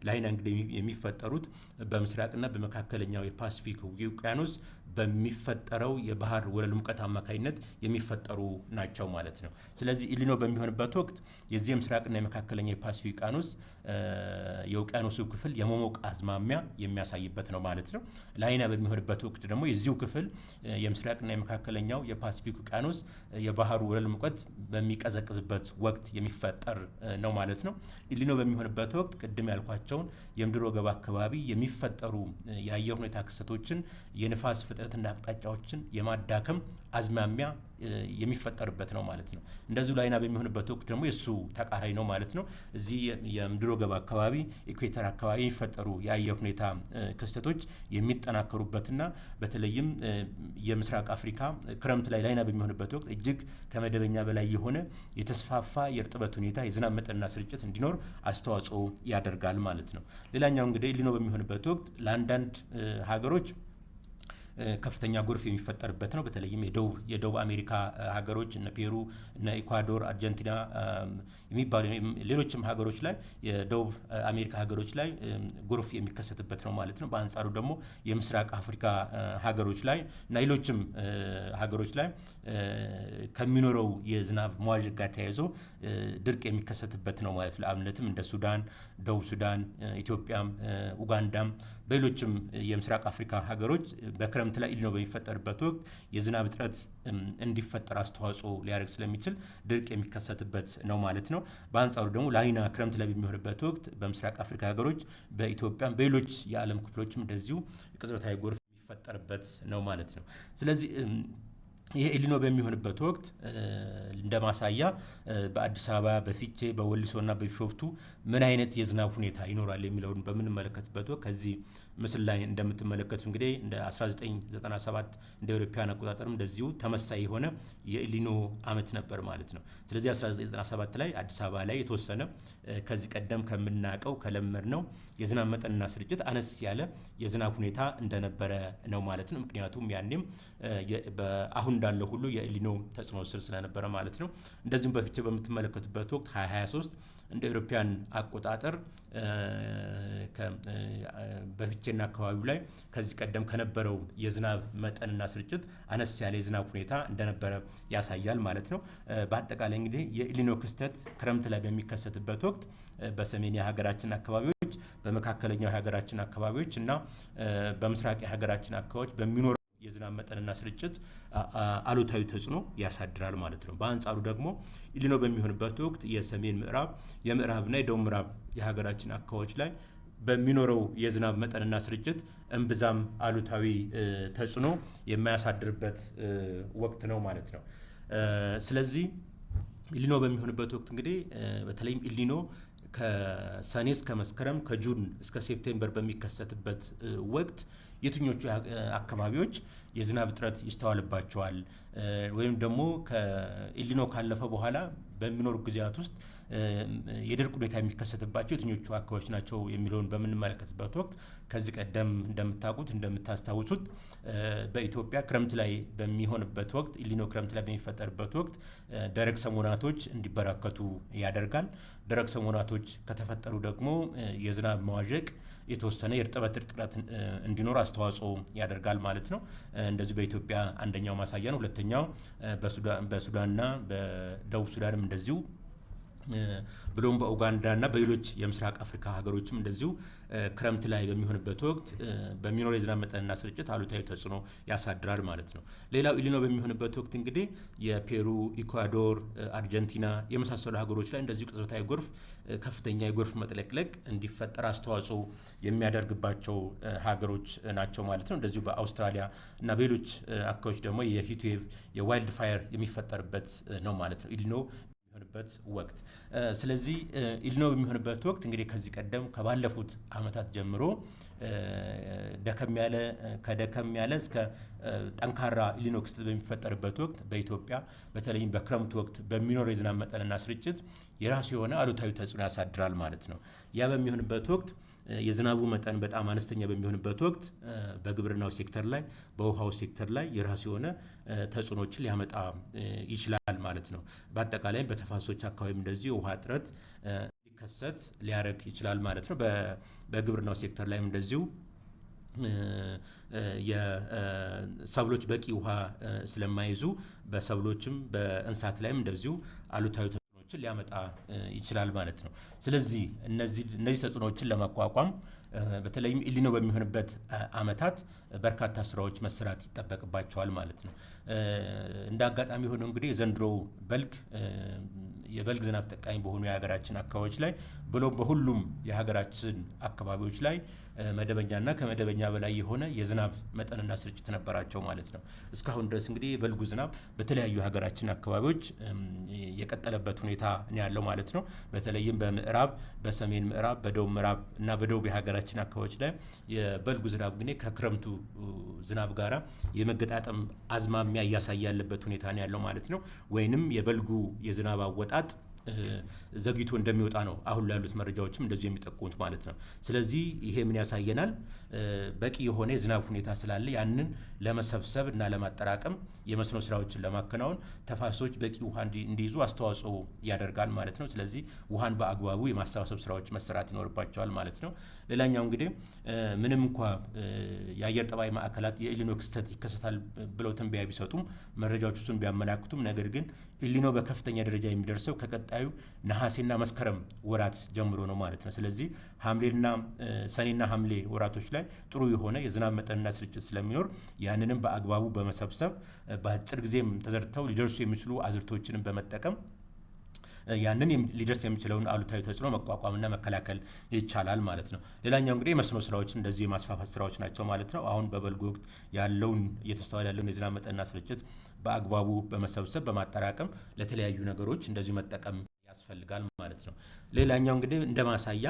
ላኒና እንግዲህ የሚፈጠሩት በምስራቅና በመካከለኛው የፓሲፊክ ውቅያኖስ በሚፈጠረው የባህር ወለል ሙቀት አማካኝነት የሚፈጠሩ ናቸው ማለት ነው። ስለዚህ ኤልኒኖ በሚሆንበት ወቅት የዚህ የምስራቅና የመካከለኛ የፓሲፊክ ውቅያኖስ የውቅያኖሱ ክፍል የመሞቅ አዝማሚያ የሚያሳይበት ነው ማለት ነው። ላኒና በሚሆንበት ወቅት ደግሞ የዚሁ ክፍል የምስራቅና የመካከለኛው የፓሲፊክ ውቅያኖስ የባህሩ ወለል ሙቀት በሚቀዘቅዝበት ወቅት የሚፈጠር ነው ማለት ነው። ኤልኒኖ በሚሆንበት ወቅት ቅድም ያልኳቸውን የምድር ወገብ አካባቢ የሚፈጠሩ የአየር ሁኔታ ክስተቶችን፣ የንፋስ ፍጥነትና አቅጣጫዎችን የማዳከም አዝማሚያ የሚፈጠርበት ነው ማለት ነው። እንደዚሁ ላኒና በሚሆንበት ወቅት ደግሞ የእሱ ተቃራኒ ነው ማለት ነው። እዚህ የምድር ወገብ አካባቢ፣ equator አካባቢ የሚፈጠሩ የአየር ሁኔታ ክስተቶች የሚጠናከሩበትና በተለይም የምስራቅ አፍሪካ ክረምት ላይ ላኒና በሚሆንበት ወቅት እጅግ ከመደበኛ በላይ የሆነ የተስፋፋ የእርጥበት ሁኔታ፣ የዝናብ መጠንና ስርጭት እንዲኖር አስተዋጽኦ ያደርጋል ማለት ነው። ሌላኛው እንግዲህ ኤልኒኖ በሚሆንበት ወቅት ለአንዳንድ ሀገሮች ከፍተኛ ጎርፍ የሚፈጠርበት ነው። በተለይም የደቡብ አሜሪካ ሀገሮች እነ ፔሩ፣ እነ ኢኳዶር፣ አርጀንቲና የሚባሉ ሌሎችም ሀገሮች ላይ፣ የደቡብ አሜሪካ ሀገሮች ላይ ጎርፍ የሚከሰትበት ነው ማለት ነው። በአንጻሩ ደግሞ የምስራቅ አፍሪካ ሀገሮች ላይ እና ሌሎችም ሀገሮች ላይ ከሚኖረው የዝናብ መዋዠቅ ጋር ተያይዞ ድርቅ የሚከሰትበት ነው ማለት ነው። ለአብነትም እንደ ሱዳን፣ ደቡብ ሱዳን፣ ኢትዮጵያም፣ ኡጋንዳም፣ በሌሎችም የምስራቅ አፍሪካ ሀገሮች በክረምት ላይ ኤልኒኖ በሚፈጠርበት ወቅት የዝናብ እጥረት እንዲፈጠር አስተዋጽኦ ሊያደርግ ስለሚችል ድርቅ የሚከሰትበት ነው ማለት ነው። በአንጻሩ ደግሞ ላኒና ክረምት ላይ በሚሆንበት ወቅት በምስራቅ አፍሪካ ሀገሮች፣ በኢትዮጵያም፣ በሌሎች የዓለም ክፍሎችም እንደዚሁ ቅጽበታዊ ጎርፍ የሚፈጠርበት ነው ማለት ነው። ስለዚህ ይሄ ኤልኒኖ በሚሆንበት ወቅት እንደ ማሳያ በአዲስ አበባ፣ በፊቼ፣ በወሊሶና በቢሾፍቱ ምን አይነት የዝናብ ሁኔታ ይኖራል የሚለውን በምንመለከትበት ወቅት ከዚህ ምስል ላይ እንደምትመለከቱ እንግዲህ እንደ 1997 እንደ አውሮፓውያን አቆጣጠርም እንደዚሁ ተመሳሳይ የሆነ የኤልኒኖ አመት ነበር ማለት ነው። ስለዚህ 1997 ላይ አዲስ አበባ ላይ የተወሰነ ከዚህ ቀደም ከምናውቀው ከለመድነው የዝናብ መጠንና ስርጭት አነስ ያለ የዝናብ ሁኔታ እንደነበረ ነው ማለት ነው። ምክንያቱም ያኔም አሁን እንዳለው ሁሉ የኤልኒኖ ተጽዕኖ ስር ስለነበረ ማለት ነው። እንደዚሁም በፊቼ በምትመለከቱበት ወቅት 2023 እንደ አውሮፓውያን አቆጣጠር በፊቼና አካባቢው ላይ ከዚህ ቀደም ከነበረው የዝናብ መጠንና ስርጭት አነስ ያለ የዝናብ ሁኔታ እንደነበረ ያሳያል ማለት ነው። በአጠቃላይ እንግዲህ የኤልኒኖ ክስተት ክረምት ላይ በሚከሰትበት ወቅት በሰሜን የሀገራችን አካባቢዎች፣ በመካከለኛው የሀገራችን አካባቢዎች እና በምስራቅ የሀገራችን አካባቢዎች በሚኖረው የዝናብ መጠንና ስርጭት አሉታዊ ተጽዕኖ ያሳድራል ማለት ነው። በአንጻሩ ደግሞ ኤልኒኖ በሚሆንበት ወቅት የሰሜን ምዕራብ፣ የምዕራብና የደቡብ ምዕራብ የሀገራችን አካባቢዎች ላይ በሚኖረው የዝናብ መጠንና ስርጭት እምብዛም አሉታዊ ተጽዕኖ የማያሳድርበት ወቅት ነው ማለት ነው። ስለዚህ ኤልኒኖ በሚሆንበት ወቅት እንግዲህ በተለይም ኤልኒኖ ከሰኔ እስከ መስከረም፣ ከ June እስከ September በሚከሰትበት ወቅት የትኞቹ አካባቢዎች የዝናብ እጥረት ይስተዋልባቸዋል ወይም ደግሞ ከኤልኒኖ ካለፈ በኋላ በሚኖሩ ጊዜያት ውስጥ የድርቅ ሁኔታ የሚከሰትባቸው የትኞቹ አካባቢዎች ናቸው የሚለውን በምንመለከትበት ወቅት ከዚህ ቀደም እንደምታውቁት፣ እንደምታስታውሱት በኢትዮጵያ ክረምት ላይ በሚሆንበት ወቅት፣ ኤልኒኖ ክረምት ላይ በሚፈጠርበት ወቅት ደረቅ ሰሞናቶች እንዲበራከቱ ያደርጋል። ደረቅ ሰሞናቶች ከተፈጠሩ ደግሞ የዝናብ መዋዠቅ የተወሰነ የእርጥበት እጥረት እንዲኖር አስተዋጽኦ ያደርጋል ማለት ነው። እንደዚሁ በኢትዮጵያ አንደኛው ማሳያ ነው። ሁለተኛው በሱዳንና በደቡብ ሱዳንም እንደዚሁ ብሎም በኡጋንዳና በሌሎች የምስራቅ አፍሪካ ሀገሮችም እንደዚሁ ክረምት ላይ በሚሆንበት ወቅት በሚኖር የዝናብ መጠንና ስርጭት አሉታዊ ተጽዕኖ ያሳድራል ማለት ነው። ሌላው ኤልኒኖ በሚሆንበት ወቅት እንግዲህ የፔሩ፣ ኢኳዶር፣ አርጀንቲና የመሳሰሉ ሀገሮች ላይ እንደዚሁ ቅጽበታዊ ጎርፍ፣ ከፍተኛ የጎርፍ መጥለቅለቅ እንዲፈጠር አስተዋጽኦ የሚያደርግባቸው ሀገሮች ናቸው ማለት ነው። እንደዚሁ በአውስትራሊያ እና በሌሎች አካባቢዎች ደግሞ የ heat wave፣ የ wildfire የሚፈጠርበት ነው ማለት ነው ኤልኒኖ በሚሆንበት ወቅት። ስለዚህ ኤልኒኖ በሚሆንበት ወቅት እንግዲህ ከዚህ ቀደም ከባለፉት አመታት ጀምሮ ደከም ያለ ከደከም ያለ እስከ ጠንካራ ኤልኒኖ ክስተት በሚፈጠርበት ወቅት በኢትዮጵያ በተለይም በክረምቱ ወቅት በሚኖረው የዝናብ መጠንና ስርጭት የራሱ የሆነ አሉታዊ ተጽዕኖ ያሳድራል ማለት ነው። ያ በሚሆንበት ወቅት፣ የዝናቡ መጠን በጣም አነስተኛ በሚሆንበት ወቅት በግብርናው ሴክተር ላይ፣ በውሃው ሴክተር ላይ የራሱ የሆነ ተጽዕኖችን ሊያመጣ ይችላል ማለት ነው። በአጠቃላይም በተፋሰሶች አካባቢም እንደዚሁ የውሃ እጥረት ሊከሰት ሊያደርግ ይችላል ማለት ነው። በግብርናው ሴክተር ላይም እንደዚሁ የሰብሎች በቂ ውሃ ስለማይዙ በሰብሎችም በእንስሳት ላይም እንደዚሁ አሉታዊ ተጽዕኖችን ሊያመጣ ይችላል ማለት ነው። ስለዚህ እነዚህ ተጽዕኖዎችን ለመቋቋም በተለይም ኤልኒኖ በሚሆንበት አመታት በርካታ ስራዎች መሰራት ይጠበቅባቸዋል ማለት ነው። እንደ አጋጣሚ ሆኖ እንግዲህ የዘንድሮ በልግ የበልግ ዝናብ ተጠቃሚ በሆኑ የሀገራችን አካባቢዎች ላይ ብሎም በሁሉም የሀገራችን አካባቢዎች ላይ መደበኛና ከመደበኛ በላይ የሆነ የዝናብ መጠንና ስርጭት ነበራቸው ማለት ነው። እስካሁን ድረስ እንግዲህ የበልጉ ዝናብ በተለያዩ የሀገራችን አካባቢዎች የቀጠለበት ሁኔታ ነው ያለው ማለት ነው። በተለይም በምዕራብ፣ በሰሜን ምዕራብ፣ በደቡብ ምዕራብ እና በደቡብ የሀገራችን አካባቢዎች ላይ የበልጉ ዝናብ ግን ከክረምቱ ዝናብ ጋራ የመገጣጠም አዝማሚያ እያሳየ ያለበት ሁኔታ ነው ያለው ማለት ነው። ወይንም የበልጉ የዝናብ አወጣጥ ዘግይቶ እንደሚወጣ ነው አሁን ላይ ያሉት መረጃዎችም እንደዚሁ የሚጠቁሙት ማለት ነው። ስለዚህ ይሄ ምን ያሳየናል? በቂ የሆነ የዝናብ ሁኔታ ስላለ ያንን ለመሰብሰብ እና ለማጠራቀም የመስኖ ስራዎችን ለማከናወን ተፋሰሶች በቂ ውሃ እንዲይዙ አስተዋጽኦ ያደርጋል ማለት ነው። ስለዚህ ውሃን በአግባቡ የማሰባሰብ ስራዎች መሰራት ይኖርባቸዋል ማለት ነው። ሌላኛው እንግዲህ ምንም እንኳ የአየር ጠባይ ማዕከላት የኤልኒኖ ክስተት ይከሰታል ብለው ትንበያ ቢሰጡም፣ መረጃዎች እሱን ቢያመላክቱም፣ ነገር ግን ኤልኒኖ በከፍተኛ ደረጃ የሚደርሰው ከቀጣዩ ነሐሴና መስከረም ወራት ጀምሮ ነው ማለት ነው። ስለዚህ ሐምሌና ሰኔና ሐምሌ ወራቶች ላይ ጥሩ የሆነ የዝናብ መጠንና ስርጭት ስለሚኖር ያንንም በአግባቡ በመሰብሰብ በአጭር ጊዜም ተዘርተው ሊደርሱ የሚችሉ አዝርቶችንም በመጠቀም ያንን ሊደርስ የሚችለውን አሉታዊ ተጽዕኖ መቋቋምና መከላከል ይቻላል ማለት ነው። ሌላኛው እንግዲህ የመስኖ ስራዎች እንደዚሁ የማስፋፋት ስራዎች ናቸው ማለት ነው። አሁን በበልጉ ወቅት ያለውን እየተስተዋለ ያለውን የዝናብ መጠንና ስርጭት በአግባቡ በመሰብሰብ በማጠራቀም ለተለያዩ ነገሮች እንደዚሁ መጠቀም ያስፈልጋል ማለት ነው። ሌላኛው እንግዲህ እንደ ማሳያ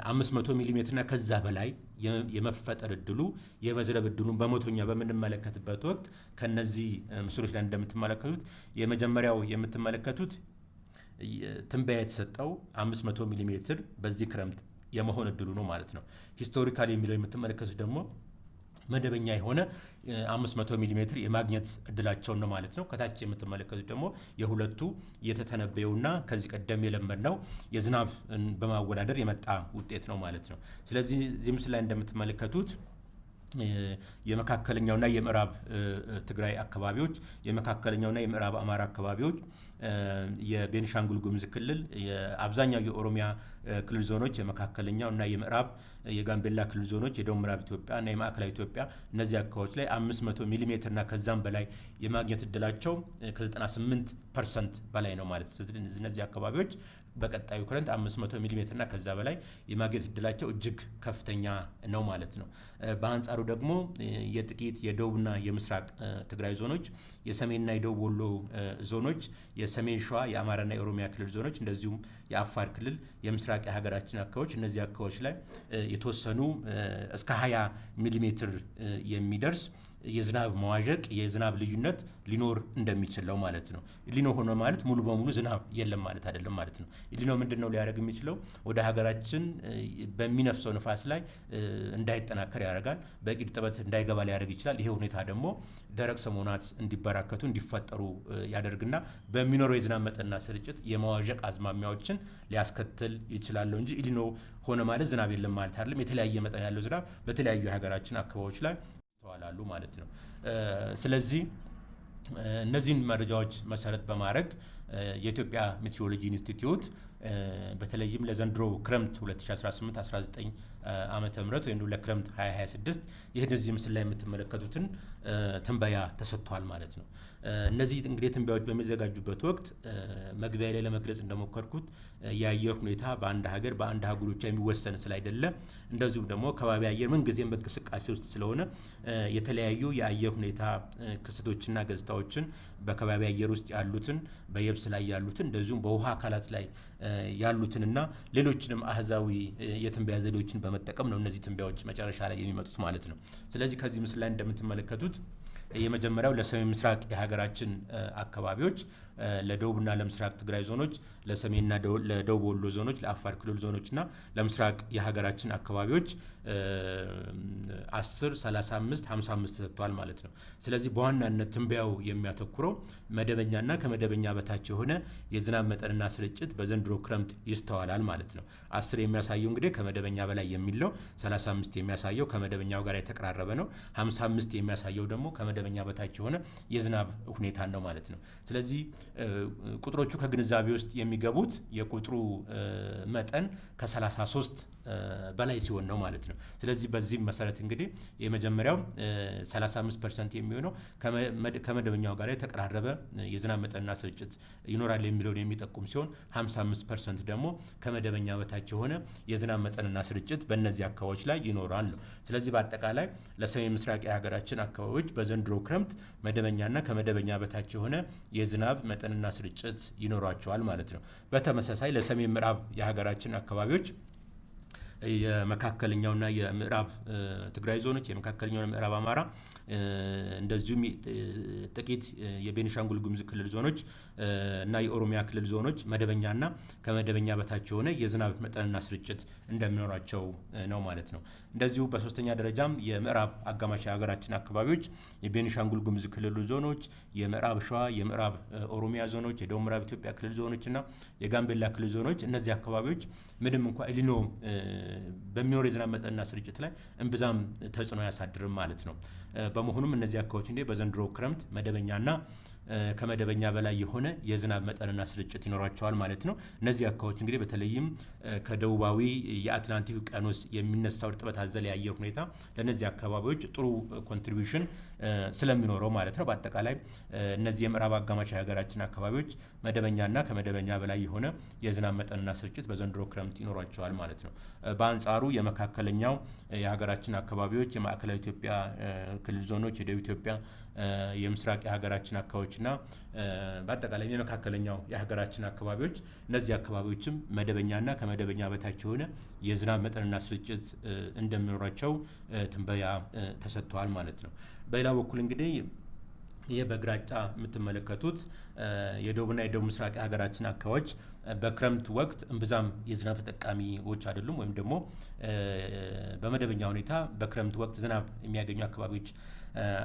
500 ሚሊ ሜትርና ከዛ በላይ የመፈጠር እድሉ የመዝነብ እድሉን በመቶኛ በምንመለከትበት ወቅት ከነዚህ ምስሎች ላይ እንደምትመለከቱት የመጀመሪያው የምትመለከቱት ትንበያ የተሰጠው 500 ሚሊ ሜትር በዚህ ክረምት የመሆን እድሉ ነው ማለት ነው። Historical የሚለው የምትመለከቱት ደግሞ መደበኛ የሆነ 500 ሚሊ ሜትር የማግኘት እድላቸውን ነው ማለት ነው። ከታች የምትመለከቱት ደግሞ የሁለቱ የተተነበየውና ከዚህ ቀደም የለመድነው የዝናብ በማወዳደር የመጣ ውጤት ነው ማለት ነው። ስለዚህ እዚህ ምስል ላይ እንደምትመለከቱት የመካከለኛውና የምዕራብ ትግራይ አካባቢዎች፣ የመካከለኛውና የምዕራብ አማራ አካባቢዎች፣ የቤኒሻንጉል ጉሙዝ ክልል፣ አብዛኛው የኦሮሚያ ክልል ዞኖች፣ የመካከለኛው እና የምዕራብ የጋምቤላ ክልል ዞኖች፣ የደቡብ ምዕራብ ኢትዮጵያ እና የማዕከላዊ ኢትዮጵያ እነዚህ አካባቢዎች ላይ 500 ሚሊ ሜትር እና ከዛም በላይ የማግኘት እድላቸው ከ98% በላይ ነው ማለት ነው። ስለዚህ እነዚህ አካባቢዎች በቀጣዩ ክረምት 500 ሚሊ ሜትር እና ከዛ በላይ የማግኘት እድላቸው እጅግ ከፍተኛ ነው ማለት ነው። በአንጻሩ ደግሞ የጥቂት የደቡብና የምስራቅ ትግራይ ዞኖች፣ የሰሜንና የደቡብ ወሎ ዞኖች፣ የሰሜን ሸዋ የአማራና የኦሮሚያ ክልል ዞኖች፣ እንደዚሁም የአፋር ክልል የምስራቅ የሀገራችን አካባቢዎች እነዚህ አካባቢዎች ላይ የተወሰኑ እስከ 20 ሚሊ ሜትር የሚደርስ የዝናብ መዋዠቅ የዝናብ ልዩነት ሊኖር እንደሚችል ነው ማለት ነው። ኤልኒኖ ሆኖ ማለት ሙሉ በሙሉ ዝናብ የለም ማለት አይደለም ማለት ነው። ኤልኒኖ ምንድነው ሊያደርግ የሚችለው? ወደ ሀገራችን በሚነፍሰው ንፋስ ላይ እንዳይጠናከር ያደርጋል። በቂ እርጥበት እንዳይገባ ሊያደርግ ይችላል። ይሄ ሁኔታ ደግሞ ደረቅ ሰሞናት እንዲበራከቱ እንዲፈጠሩ ያደርግና በሚኖረው የዝናብ መጠንና ስርጭት የመዋዠቅ አዝማሚያዎችን ሊያስከትል ይችላል እንጂ ኤልኒኖ ሆነ ማለት ዝናብ የለም ማለት አይደለም። የተለያየ መጠን ያለው ዝናብ በተለያዩ የሀገራችን አካባቢዎች ላይ ይስተዋላሉ ማለት ነው። ስለዚህ እነዚህን መረጃዎች መሰረት በማድረግ የኢትዮጵያ ሜትሮሎጂ ኢንስቲትዩት በተለይም ለዘንድሮ ክረምት 2018-19 ዓመተ ምህረት ወይም ለክረምት 2026 ይህን እዚህ ምስል ላይ የምትመለከቱትን ትንበያ ተሰጥቷል ማለት ነው። እነዚህ እንግዲህ ትንበያዎች በሚዘጋጁበት ወቅት መግቢያ ላይ ለመግለጽ እንደሞከርኩት የአየር ሁኔታ በአንድ ሀገር በአንድ አህጉር ብቻ የሚወሰን ስላይደለ እንደዚሁም ደግሞ ከባቢ አየር ምን ጊዜም በእንቅስቃሴ ውስጥ ስለሆነ የተለያዩ የአየር ሁኔታ ክስተቶችና ገጽታዎችን በከባቢ አየር ውስጥ ያሉትን፣ በየብስ ላይ ያሉትን፣ እንደዚሁም በውሃ አካላት ላይ ያሉትንና ሌሎችንም አህዛዊ የትንበያ ዘዴዎችን በመጠቀም ነው እነዚህ ትንበያዎች መጨረሻ ላይ የሚመጡት ማለት ነው። ስለዚህ ከዚህ ምስል ላይ እንደምትመለከቱት የመጀመሪያው ለሰሜን ምስራቅ የሀገራችን አካባቢዎች፣ ለደቡብና ለምስራቅ ትግራይ ዞኖች፣ ለሰሜንና ለደቡብ ወሎ ዞኖች፣ ለአፋር ክልል ዞኖችና ለምስራቅ የሀገራችን አካባቢዎች 10፣ 35፣ 55 ተሰጥቷል ማለት ነው። ስለዚህ በዋናነት ትንበያው የሚያተኩረው መደበኛና ከመደበኛ በታች የሆነ የዝናብ መጠንና ስርጭት በዘንድሮ ክረምት ይስተዋላል ማለት ነው። 10 የሚያሳየው እንግዲህ ከመደበኛ በላይ የሚለው፣ 35 የሚያሳየው ከመደበኛው ጋር የተቀራረበ ነው። 55 የሚያሳየው ደግሞ ከመደበኛ በታች የሆነ የዝናብ ሁኔታ ነው ማለት ነው። ስለዚህ ቁጥሮቹ ከግንዛቤ ውስጥ የሚገቡት የቁጥሩ መጠን ከ33 በላይ ሲሆን ነው ማለት ነው። ስለዚህ በዚህ መሰረት እንግዲህ የመጀመሪያው 35% የሚሆነው ከመደበኛው ጋር የተቀራረበ የዝናብ መጠንና ስርጭት ይኖራል የሚለውን የሚጠቁም ሲሆን 55% ደግሞ ከመደበኛ በታች የሆነ የዝናብ መጠንና ስርጭት በእነዚህ አካባቢዎች ላይ ይኖራል ነው። ስለዚህ በአጠቃላይ ለሰሜን ምስራቅ የሀገራችን አካባቢዎች በዘንድሮ ክረምት መደበኛና ከመደበኛ በታች የሆነ የዝናብ መጠንና ስርጭት ይኖራቸዋል ማለት ነው። በተመሳሳይ ለሰሜን ምዕራብ የሀገራችን አካባቢዎች የመካከለኛውና የምዕራብ ትግራይ ዞኖች፣ የመካከለኛውና ምዕራብ አማራ፣ እንደዚሁም ጥቂት የቤኒሻንጉል ጉሙዝ ክልል ዞኖች እና የኦሮሚያ ክልል ዞኖች መደበኛና ከመደበኛ በታች የሆነ የዝናብ መጠንና ስርጭት እንደሚኖራቸው ነው ማለት ነው። እንደዚሁ በሶስተኛ ደረጃም የምዕራብ አጋማሽ የሀገራችን አካባቢዎች የቤኒሻንጉል ጉሙዝ ክልል ዞኖች፣ የምዕራብ ሸዋ፣ የምዕራብ ኦሮሚያ ዞኖች፣ የደቡብ ምዕራብ ኢትዮጵያ ክልል ዞኖች እና የጋምቤላ ክልል ዞኖች እነዚህ አካባቢዎች ምንም እንኳ ኤልኒኖ በሚኖር የዝናብ መጠንና ስርጭት ላይ እምብዛም ተጽዕኖ አያሳድርም ማለት ነው። በመሆኑም እነዚህ አካባቢዎች እንግዲህ በዘንድሮ ክረምት መደበኛና ከመደበኛ በላይ የሆነ የዝናብ መጠንና ስርጭት ይኖራቸዋል ማለት ነው። እነዚህ አካባቢዎች እንግዲህ በተለይም ከደቡባዊ የአትላንቲክ ውቅያኖስ የሚነሳው እርጥበት አዘል የአየር ሁኔታ ለእነዚህ አካባቢዎች ጥሩ contribution ስለሚኖረው ማለት ነው። በአጠቃላይ እነዚህ የምዕራብ አጋማሽ የሀገራችን አካባቢዎች መደበኛና ከመደበኛ በላይ የሆነ የዝናብ መጠንና ስርጭት በዘንድሮ ክረምት ይኖራቸዋል ማለት ነው። በአንጻሩ የመካከለኛው የሀገራችን አካባቢዎች፣ የማዕከላዊ ኢትዮጵያ ክልል ዞኖች፣ የደቡብ ኢትዮጵያ የምስራቅ የሀገራችን አካባቢዎችና በአጠቃላይ የመካከለኛው የሀገራችን አካባቢዎች፣ እነዚህ አካባቢዎችም መደበኛና ከመደበኛ በታች የሆነ የዝናብ መጠንና ስርጭት እንደሚኖራቸው ትንበያ ተሰጥተዋል ማለት ነው። በሌላ በኩል እንግዲህ ይህ በግራጫ የምትመለከቱት የደቡብና የደቡብ ምስራቅ የሀገራችን አካባቢዎች በክረምት ወቅት እምብዛም የዝናብ ተጠቃሚዎች አይደሉም፣ ወይም ደግሞ በመደበኛ ሁኔታ በክረምት ወቅት ዝናብ የሚያገኙ አካባቢዎች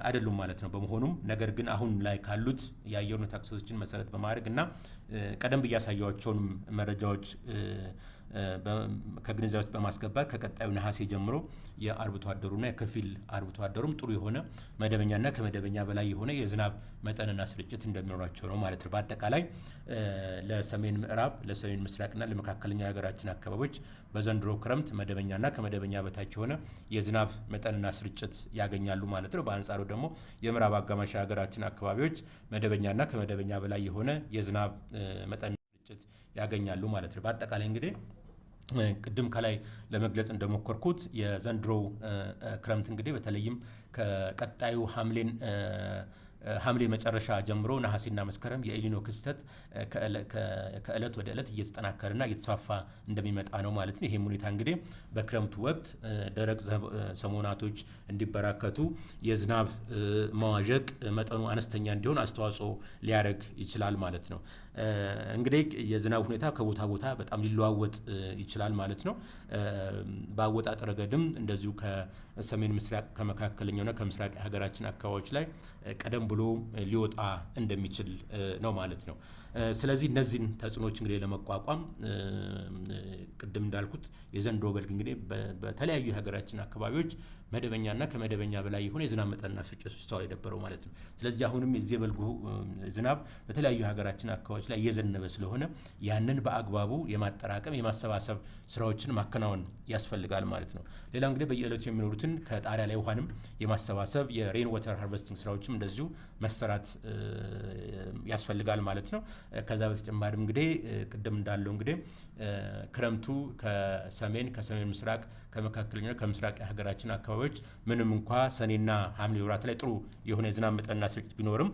አይደሉም ማለት ነው። በመሆኑም ነገር ግን አሁን ላይ ካሉት የአየር ሁኔታ ክስተቶችን መሰረት በማድረግ እና ቀደም ብዬ ያሳየኋቸውንም መረጃዎች ከግንዛቤ ውስጥ በማስገባት ከቀጣዩ ነሐሴ ጀምሮ የአርብቶ አደሩና የከፊል አርብቶ አደሩም ጥሩ የሆነ መደበኛና ከመደበኛ በላይ የሆነ የዝናብ መጠንና ስርጭት እንደሚኖራቸው ነው ማለት ነው። በአጠቃላይ ለሰሜን ምዕራብ፣ ለሰሜን ምስራቅና ለመካከለኛ የሀገራችን አካባቢዎች በዘንድሮ ክረምት መደበኛና ከመደበኛ በታች የሆነ የዝናብ መጠንና ስርጭት ያገኛሉ ማለት ነው። በአንጻሩ ደግሞ የምዕራብ አጋማሽ የሀገራችን አካባቢዎች መደበኛና ከመደበኛ በላይ የሆነ የዝናብ መጠንና ስርጭት ያገኛሉ ማለት ነው። በአጠቃላይ እንግዲህ ቅድም ከላይ ለመግለጽ እንደሞከርኩት የዘንድሮው ክረምት እንግዲህ በተለይም ከቀጣዩ ሐምሌ መጨረሻ ጀምሮ ነሐሴና መስከረም የኤሊኖ ክስተት ከእለት ወደ እለት እየተጠናከረና እየተስፋፋ እንደሚመጣ ነው ማለት ነው። ይሄም ሁኔታ እንግዲህ በክረምቱ ወቅት ደረቅ ሰሞናቶች እንዲበራከቱ፣ የዝናብ መዋዠቅ መጠኑ አነስተኛ እንዲሆን አስተዋጽኦ ሊያደርግ ይችላል ማለት ነው። እንግዲህ የዝናብ ሁኔታ ከቦታ ቦታ በጣም ሊለዋወጥ ይችላል ማለት ነው። በአወጣጥ ረገድም እንደዚሁ ከሰሜን ምስራቅ፣ ከመካከለኛውና ከምስራቅ የሀገራችን አካባቢዎች ላይ ቀደም ብሎ ሊወጣ እንደሚችል ነው ማለት ነው። ስለዚህ እነዚህን ተጽዕኖዎች እንግዲህ ለመቋቋም ቅድም እንዳልኩት የዘንድሮ በልግ እንግዲህ በተለያዩ የሀገራችን አካባቢዎች መደበኛና ከመደበኛ በላይ የሆነ የዝናብ መጠንና ስርጭት ሲስተዋል የነበረው ማለት ነው። ስለዚህ አሁንም የዚህ የበልጉ ዝናብ በተለያዩ የሀገራችን አካባቢዎች ላይ እየዘነበ ስለሆነ ያንን በአግባቡ የማጠራቀም፣ የማሰባሰብ ስራዎችን ማከናወን ያስፈልጋል ማለት ነው። ሌላ እንግዲህ በየዕለቱ የሚኖሩትን ከጣሪያ ላይ ውሃንም የማሰባሰብ የ rain water harvesting ስራዎችም እንደዚሁ መሰራት ያስፈልጋል ማለት ነው። ከዛ በተጨማሪም እንግዲህ ቅድም እንዳለው እንግዲህ ክረምቱ ከሰሜን፣ ከሰሜን ምስራቅ፣ ከመካከለኛ፣ ከምስራቅ የሀገራችን አካባቢዎች ምንም እንኳ ሰኔና ሐምሌ ወራት ላይ ጥሩ የሆነ የዝናብ መጠንና ስርጭት ቢኖርም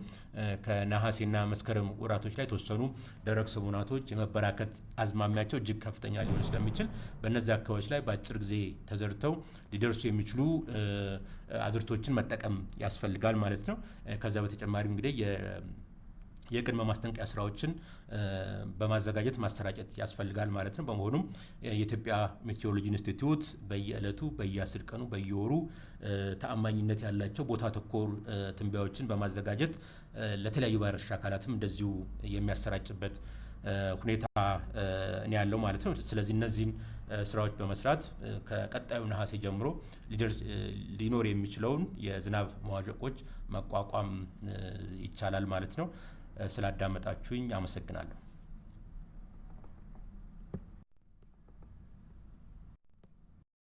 ከነሐሴና መስከረም ወራቶች ላይ የተወሰኑ ደረቅ ሰሞናቶች የመበራከት አዝማሚያቸው እጅግ ከፍተኛ ሊሆን ስለሚችል በእነዚህ አካባቢዎች ላይ በአጭር ጊዜ ተዘርተው ሊደርሱ የሚችሉ አዝርቶችን መጠቀም ያስፈልጋል ማለት ነው። ከዛ በተጨማሪም እንግዲህ የቅድመ ማስጠንቀቂያ ስራዎችን በማዘጋጀት ማሰራጨት ያስፈልጋል ማለት ነው። በመሆኑም የኢትዮጵያ ሜትሮሎጂ ኢንስቲትዩት በየዕለቱ፣ በየ10 ቀኑ፣ በየወሩ ተአማኝነት ያላቸው ቦታ ተኮር ትንበያዎችን በማዘጋጀት ለተለያዩ ባለድርሻ አካላትም እንደዚሁ የሚያሰራጭበት ሁኔታ ነው ያለው ማለት ነው። ስለዚህ እነዚህን ስራዎች በመስራት ከቀጣዩ ነሐሴ ጀምሮ ሊደርስ ሊኖር የሚችለውን የዝናብ መዋዠቆች መቋቋም ይቻላል ማለት ነው። ስላዳመጣችሁኝ አመሰግናለሁ።